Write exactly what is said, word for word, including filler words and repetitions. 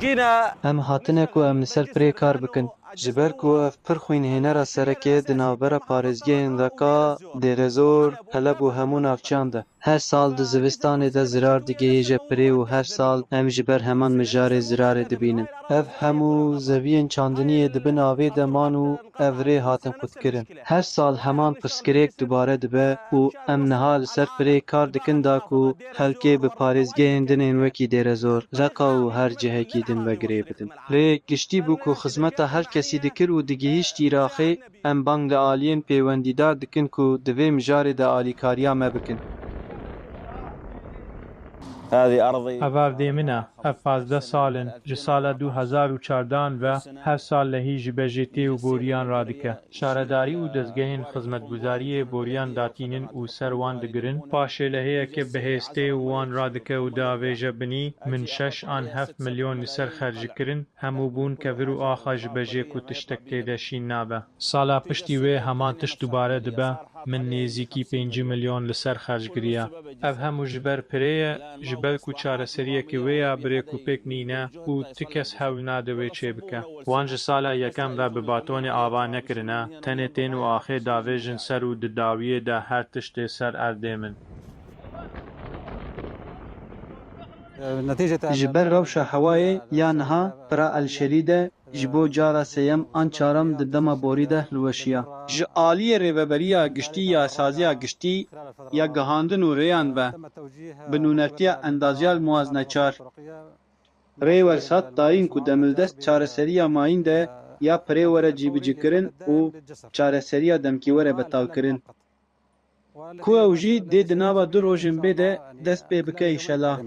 Em hatine ku em li ser pirê kar bikin. Ji ber ku ev pir xwînhênera sereke di navbera parêzgehên Reqa, Dêrezor, Heleb û hemû navçeyan de. Her sal di zivistanê de zirar digihêje pirê û her sal em ji ber heman mijarê zirarê dibînin. Ev hemû zeviyên çandiniyê di bin avê de man û ev rê hatin qutkirin. Her sal heman pirsgirêk dubare dibe û em niha li ser pirê kar dikin da ku xelkê bi parêzgehên din ên wekî Dêrezor, Reqa û her cihekî din ve girê bidin. Rêyek giştî bû ku xizmeta her kesî dikir û digihîşt îraxê, em bang li aliyên pêwendîdar dikin ku di vê mijarê de alîkariya me bikin. Ev erdê min e. Ev pazdeh sal in. Ji sala du hezar û çardehan ve her sal lehî ji bejê tê û boriyan radike. Şaredarî û dezgehên xizmetguzariyê boriyan datînin û ser wan digirin. Paşê lehiyeke bihêz tê û wan radike û diavêje binî, min şeş an heft milyon li ser xerc kirin, hemû bûn kevir û axa ji bejê ku tiştek tê de şîn nabe. Sala piştî wê heman tişt dubare dibe, min nêzîkî pêncî milyon li ser xerc kiriye. Ev hemû ji ber pirê ye, ji ber ku çareseriyekê wê ya bi rêkûpêk nîne û ti kes hewl nade wê çêbike. Wan ji sala yekem ve bi batonê ava nekirine, tenê tên û axê davêjin ser û di dawiyê de her tişt tê ser erdê min. Ji ber rewşa hewayê ya niha pira Elşerî de ji bo cara sêyem an çaram di dema borî de hilweşiya. Ji aliyê Rêveberiya Giştî ya Saziya Giştî ya Gihandin û Rêyan ve bi nûnertiya Endazyal Muwazne çar rê wersat dayîn ku demildest çareseriya mayîn de ya pirê were cîbicîkirin û çareseriya demkî were betalkirin. Ku ew jî dê di nava du rojên bê de dest pê bike înşela.